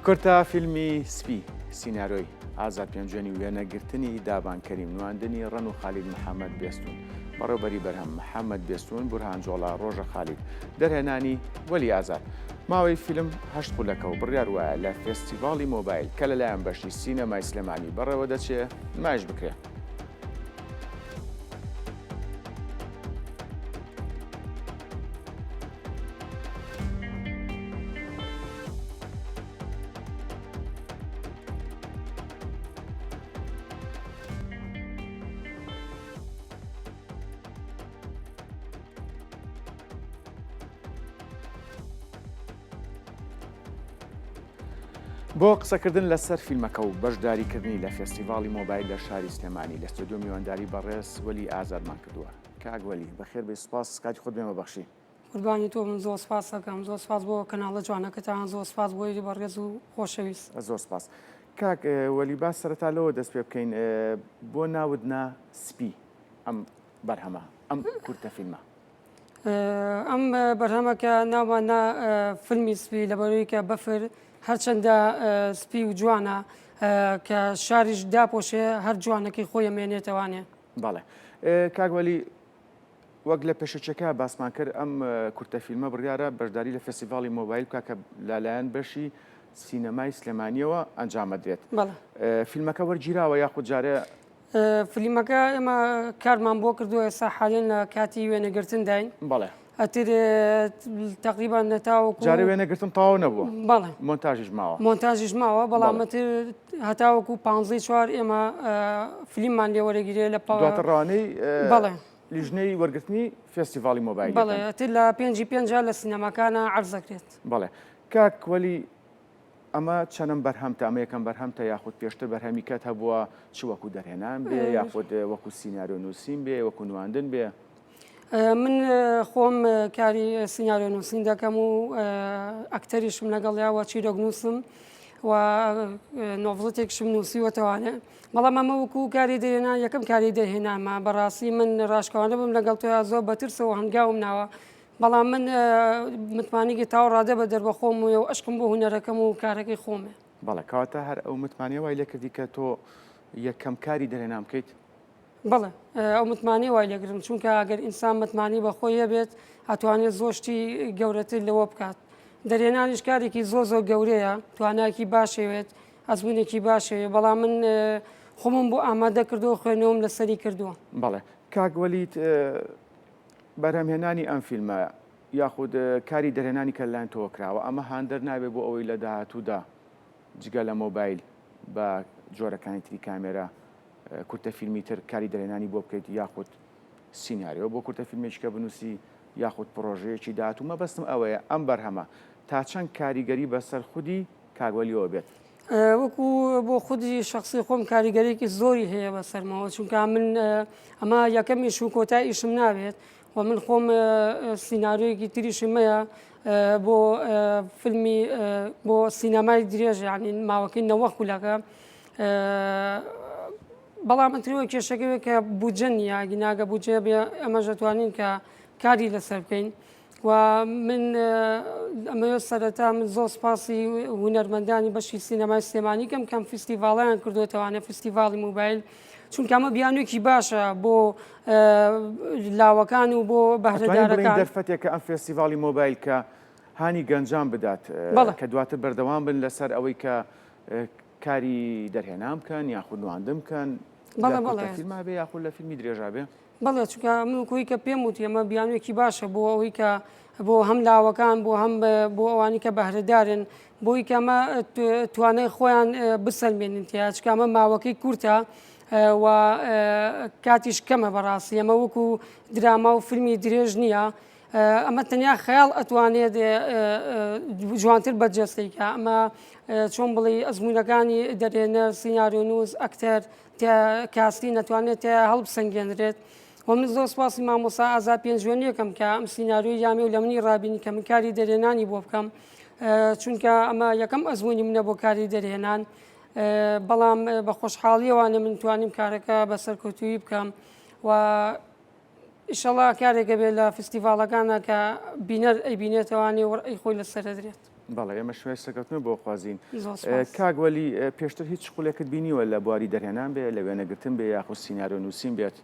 کورتە فیلمی سپی، سینارۆی، ئازاد پێنجوێنی وێنەگرتنی، دابان کەریم نواندنی، ڕەنو خالید محەمەد بێستوون بەڕێوبەری بەرهەم، محەمەد بێستوون بورهان جۆڵا ڕۆژە خالید دەرهێنانی، وەلی ئازاد ماوەی فیلم هەشت خولەکە و بڕیار وایە لە فێستیڤاڵی مۆبایل کە لەلایەن بەشی سینەمای سلێمانی بەڕێوەدەچێ نمایش بکرێ. بۆ قسەکردن لەسەر فیلمەکە و بەشداریکردنی لە فێستیڤاڵی مۆبایل لە شاری سلێمانی لە ستۆدیۆ میوانداری بەڕێز وەلی ئازادمان کردووە. کاک وەلی بەخێر بێی سوپاس کاتی خۆت بێمە بەخشی. قوربانی تۆ بم زۆر سپاس ئەکەم زۆر سپاس بۆ کەناڵە جوانەکەتان زۆر سپاس بۆ ئێوەی بەڕێز و خۆشەویست. زۆر سپاس کاک وەلی با سەرەتا لەوە دەست پێ بکەین بۆ ناوت نا سپی ئەم بەرهەمە ئەم کورتە فیلمە؟ ئەم بەرهەمە کە ناومان نا فیلمی سپی لەبەرەوەی کە بەفر هەرچەندە سپی و جوانە کە شاریش داپۆشێ هەر جوانەکەی خۆی ئەمێنێتەوانێ. بەڵێ کاک وەلی وەک لە پێشەکیەکە باسمان کرد ئەم کورتە فیلمە بڕیارە بەشداری لە فێستیڤاڵی مۆبایل بکە کە لەلایەن بەشی سینەمای سلێمانیەوە ئەنجامەدرێت فیلمەکە وەرگیراوە یاخود جارێ فلیمەکە ئێمە کارمان بۆ کردووە ئێستا حالێن لە کاتی وێنەگرتنداین بەڵێ ئەتر تقریبان نەتاوەکو جارێ وێنەگرتن تەواو نەبووە بەڵێ مۆنتاژیش ماوە مۆنتاژیش ماوە بەڵام ئەتر هەتاوەکو پانزەی چوار ئێمە فلیممان لێ وەرەگیرێ لە دواتر ڕەوانەی بەڵێ لیژنەی وەرگرتنی فێستیڤاڵی مۆبایل بەڵێ ئەتر لە پێنجی پێنجا لە سینەماکانە عەرز دەکرێت. بەڵێ کاک وەلی ئەمە چەنەم بەرهەمتە ئەمە یەکەم بەرهەمتە یاخود پێشتر بەرهەمی کەت هەبووە چ وەکو دەرهێنان بێ یاخود وەکو سیناریۆ نووسین بێ وەکو نواندن بێ؟ من خۆم کاری سیناریۆ نووسین دەکەم و ئەکتەریشم لەگەڵیا و چیرۆک نووسم و نۆڤڵتێکشم نووسیوەتەوانێ بەڵام ئەمە وەکو کاری دەهێنا یەکەم کاری دەهێنامە بەڕاستی من ڕاشکاوانە بم لەگەڵ تۆیا زۆر بەترسەوە هەنگاوم ناوە بەڵام من متمانەیەکی تاو ڕادە بە دەر بە خۆم و ئەشقم بۆ هونەرەکەم و کارەکەی خۆمێ. بەڵێ کەواتە هەر ئەو متمانەیە وای لێکردی کە تۆ یەکەم کاری دەرهێنان بکەیت؟ بەڵێ ئەو متمانەیە وای لێکردم چونکە ئەگەر ئینسان متمانەی بە خۆی هەبێت ئەتوانێت زۆر شتی گەورەتر لەوە بکات دەرهێنانیش کارێکی زۆر زۆر گەورەیە توانایەکی باشەوێت ئەزمونێکی باشەوێت بەڵام من خۆمم بۆ ئامادە کردووە خوێنەوەم لەسەری کردووە. بەڵێ کاک وەلید بەرهەمهێنانی ئەم فیلمە یاخود کاری دەرهێنانی کە لەلایەن تۆوە کراوە ئەمە هاندەر نابێت بۆ ئەوەی لە داهاتوودا جگە لە مۆبایل بە جۆرەکانی تری کامێرا کورتە فیلمی تر کاری دەرهێنانی بۆ بکەیت یاخود سیناریۆ بۆ کورتە فیلمێکی کە بنووسی یاخود پڕۆژەیەکی داهاتوو مەبەستم ئەوەیە ئەم بەرهەمە تا چەند کاریگەری بەسەر خودی کاک وەلیەوە بێت؟ وەکو بۆ خودی شخصی خۆم کاریگەرێکی زۆری هەیە بەسەرمەوە چونکە من ئەمە یەکەم ئیش و کۆتا ئیشم نابێت و من خۆم سیناریۆیەکی تریشم هەیە بۆ فیلمی بۆ سینەمای درێژ یعنی ماوەکەی نەوە خولەکە بەڵام ئەترەوە کێشەکەوێ کە بودجە نییە گیناگە بودجە بێ ئەمەش دەتوانین کە کاری لەسەر بکەین و من ئەمەوێت سەرەتا من زۆر سپاسی هونەرمەندانی بەشی سینەمای سلێمانی کەم کەم فیستیڤاڵیان کردوێتوانێ فیستیڤاڵی موبایل چونکە ئەمە بیانوێکی باشە بۆ لاوەکان و بۆ بەهرەدارەکان دەرفەتێکە ئەم فێستیڤاڵی مۆبایل کە هانی گەنجان بدات کە دواتر بەردەوام بن لەسەر ئەوەی کە کاری دەرهێنان بکەن یاخود نواندن بکەن بەڵێ بەڵێ فیلما بێ یاخود لە فیلمی درێژا بێ بەڵێ چونکە من وەکو کە پێم وتی ئەمە بیانوێکی باشە بۆ ئەوەی کە بۆ هەم لاوەکان بۆ هەم بۆ ئەوانی کە بەهرەدارن بۆی کە ئەمە توانای خۆیان بسەلمێنن تیا چونکە ئەمە ماوەکەی کورتە و کاتیش کەمە بەڕاستی ئەمە وەکو دراما و فیلمی درێژ نییە ئەمە تەنیا خەیاڵ ئەتوانێت جوانتر بەرجەستەی کە ئەمە چۆن بڵێ ئەزمونونەکانی دەرێنەر سیناریۆنووس ئەکتەر کاستی نەتوانێت تیا هەڵبسەنگێنرێت و من زۆر سپاسی مامۆستا ئازاد پێنجوێنیەکەم کە ئەم سیناریۆی یامێ و لە منی ڕابینی کە من کاری دەرێنانی بۆ بکەم چونکە ئەمە یەکەم ئەزمموی منە بۆ کاری دەرهێنان بەڵام بە خۆشحاڵیەوانە من توانیم کارەکە بە سەرکەوتویی بکەم و ئیشەڵا کارێکە بێت لە فستیڤاڵەکانە کە بینەر ئەیبینێتەوانێ وڕی خۆی لەسەر دەدرێت. بەڵێ ئێمەش هیوای سەرکەوتنت بۆ خوازین. زۆر سوپاس. کاک وەلی پێشتر هیچ خولێکت بینیوە لە بواری دەرهێنان بێ، لە وێنەگرتن بێ یاخود سیناریۆ نووسین بێت؟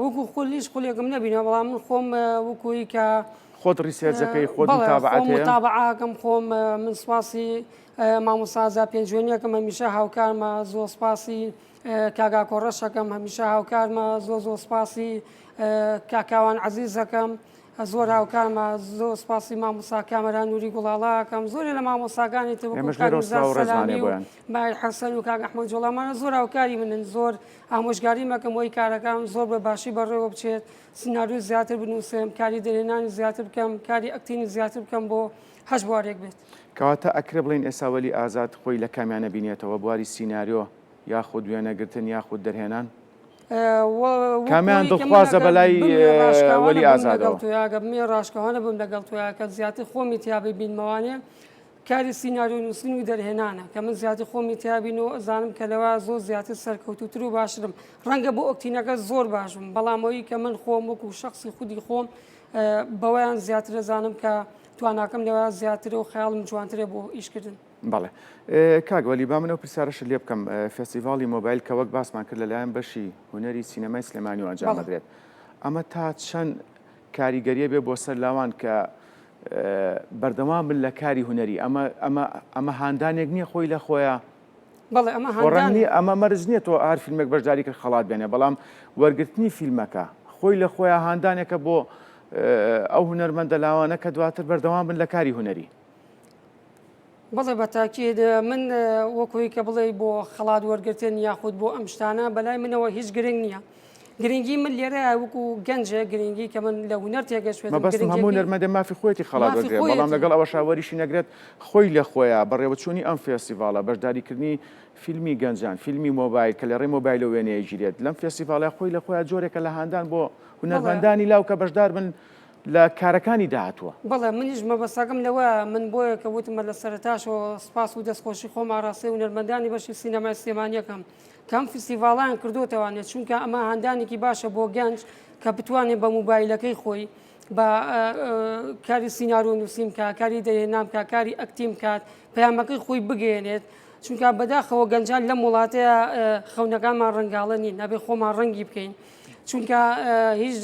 وەکو خول هیچ خولێکم نەبینەوە بەڵام من خۆم وەکوی کە خۆت research ەکەی خۆت متابعەت هەیە؟ متابعەکەم خۆم من سوپاسی مامۆستا ئازاد پێنجوێنیەکەم هەمیشە هاوکارمە زۆر سوپاسی کاک ئاکۆ ڕەشەکەم هەمیشە هاوکارمە زۆر زۆر سوپاسی کاک کاوان عەزیزەکەم زۆر هاوکارمە زۆر سوپاسی مامۆستا کامەران نوری گوڵاڵا ئەکەم زۆرێ لە مامۆستاکانی تر وەکو ئێمەش کاک لێرەوە نزار سڵاو و ڕێزمان سەلامی هەیە و بۆیان. ماهیر حەسەن و کاک ئەحمەد جۆڵامانە زۆر هاوکاری منن زۆر ئامۆژگاریم ئەکەم بۆی کارەکانم زۆر بە باشی بەڕێوە بچێت سیناریۆ زیاتر بنووسم کاری دەرهێنانی زیاتر بکەم کاری ئەکتینی زیاتر بکەم بۆ هەچ بوارێک بێت. کەواتە ئەکرێ بڵێین ئێستا وەلی ئازاد خۆی لە کامیانە بینێتەوە بواری سیناریۆ یاخود وێنەگرتن یاخود دەرهێنان؟ کامیان دڵخوازە بەلای وەلی ئازادەوە؟ ئەگەر بمێ ڕاشکاوانە بم لەگەڵ تۆیا کە زیاتر خۆمی تیا ببینمەوانێ کاری سیناریۆ نووسین و دەرهێنانە کە من زیاتر خۆمی تیابین و ئەزانم کە لەوە زۆر زیاتر سەرکەوتوتر و باشترم ڕەنگە بۆ ئۆکتینەکە زۆر باشم بەڵام ئەوی کە من خۆم وەکو شخصی خودی خۆم بەوەیان زیاتر ئەزانم کە تواناکەم لەوە زیاترە و خەیاڵم جوانترە بۆ ئیشکردن. بەڵێ کاک وەلی با من ئەو پرسیارەشت لێ بکەم فێستیڤاڵی مۆبایل کە وەک باسمان کرد لەلایەن بەشی هونەری سینەمای سلێمانیەوە ئەنجام دەدرێت ئەمە تا چەند کاریگەریە بێ بۆ سەر لاوان کە بەردەوام بن لە کاری هونەری ئەمە ئەمە ئەمە هاندانێک نییە خۆی لە خۆیان بەڵێ ئەمە هاندان نیە ئەمە مەرج نییە تۆ هەر فیلمێک بەشداری کرد خەڵات بێنێ بەڵام وەرگرتنی فیلمەکە خۆی لە خۆیان هاندانێکە بۆ ئەو هونەرمەندە لاوانە کە دواتر بەردەوام بن لە کاری هونەری. بەڵێ بە تاکید من وەکوی کە بڵێ بۆ خەڵات وەرگتن یاخود بۆ ئەم شتانە بەلای منەوە هیچ گرنگ نییە گرنگی من لێرە وەکو گەنجێ گرنگی کە من لە هونەر تێگەشتم مەبەستم هەموو هونەرمەندێ مافی خۆیەتی خەڵات وەرگرێت بەڵام لەگەڵ ئەوەشا وەریشی نەگرێت خۆی لە خۆیا بەڕێوەچوونی ئەم فێستیڤاڵە بەشداریکردنی فیلمی گەنجان فیلمی مۆبایل کە لە ڕێی مۆبایلەوە وێنەیە گیرێت لەم فێستیڤاڵە خۆی لە خۆیا جۆرێکە لە هاندان بۆ هونەرمەندانی لاو کە بەشدار بن لە کارەکانی داهاتووە. بەڵێ منیش مەبەستەکەم لەوەیە، من بۆیە کە وتم هەر لە سەرەتاشەوە سپاس و دەستخۆشی خۆم ئاراستەی هونەرمەندانی بەشی سینەمای سلێمانی ئەکەم کە ئەم فیستیڤاڵەیان کردۆتەوانێ چونکە ئەمە هاندانێکی باشە بۆ گەنج کە بتوانێت بە موبایلەکەی خۆی بە کاری سیناریۆ نووسین بکات کاری دەرهێنان بکات کاری ئەکتین بکات پەیامەکەی خۆی بگەیەنێت چونکە بەداخەوە گەنجان لەم وڵاتەیە خەونەکانمان ڕەنگاڵە نین نابێ خۆمان ڕەنگی بکەین. چونکە هیچ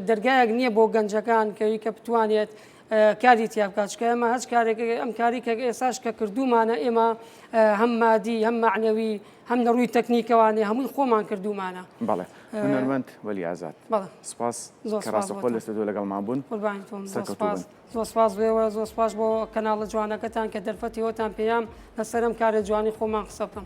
دەرگایەک نییە بۆ گەنجەکان کەوی کە بتوانێت کاری تیا بکات چکە ئێمە هەچ کارێک ئەم کاری کە ئێساش کە کردومانە ئێمە هەم مادی هەم معنەوی هەم لە ڕووی تەکنیکەوانێ هەمووی خۆمان کردومانە. بەڵێ هونەرمەند وەلی ئازاد سپاس کە ڕاستەوخۆ لە ستۆدیۆ لەگەڵمان بوون. قوربانی تۆم زۆر سپاس زۆر سپاس بۆ ئێوە زۆر سپاس بۆ کەناڵە جوانەکەتان کە دەرفەتی ئەوەتان پێیام لەسەر ئەم کارە جوانی خۆمان قسە بکەم.